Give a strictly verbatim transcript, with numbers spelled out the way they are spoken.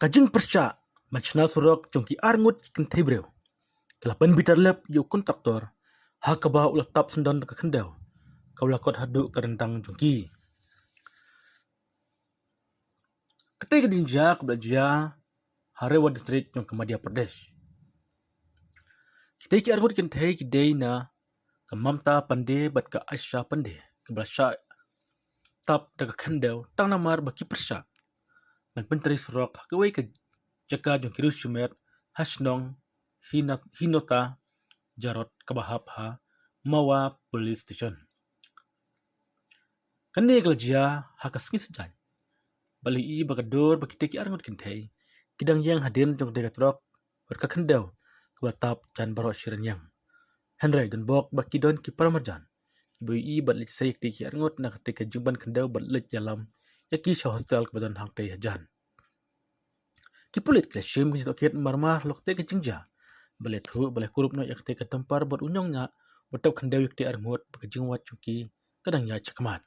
Ka jingpyrshah ban shna surok jong ki arngut ki kynthei briew ka la pynbitar lep ïa u kontraktor ha kaba u la tap syndon da ka khyndew kaba la kot haduh ka ryndang jong ki. Katei ka jingjia kaba la jia ha Rewa District jong ka Madhya Pradesh. Kitei ki arngut kynthei ki dei na ka Mamta Pandey bad ka Asha Pandey kaba la shah tap da ka khyndew tang namar ba ki pyrshah ban pyntrei surok ha kawei ka jaka jong ki riewshimet ha shnong Hinota Jarot kaba hap ha Mawa Police Station. Kane ka la jia ha ka sngi Saitjaiñ bad la ïohi ba ka dur ba kitei ki arngut kynthei ki dang ïeng hadien jong katei ka trok bad ka khyndew kaba la tap jan baroh shi rynïeng. Hynrei don bok ba ki don ki paramarjan kiba ïohi bad leit sei ïa kitei ki arngut na katei ka jingban khyndew bad leit ïalam ïa ki sha hostel kaba don hangtei hajan. Ki pulit ki la shim ka jingtohkit marmar halor katei ka jingjia bad la ïathuh ba la kurup noh ïa katei ka tympar bad u ñiangñia ba tap khyndew ïa kitei arngut ba ka jingwad jong ki ka dang ïaid shakhmat.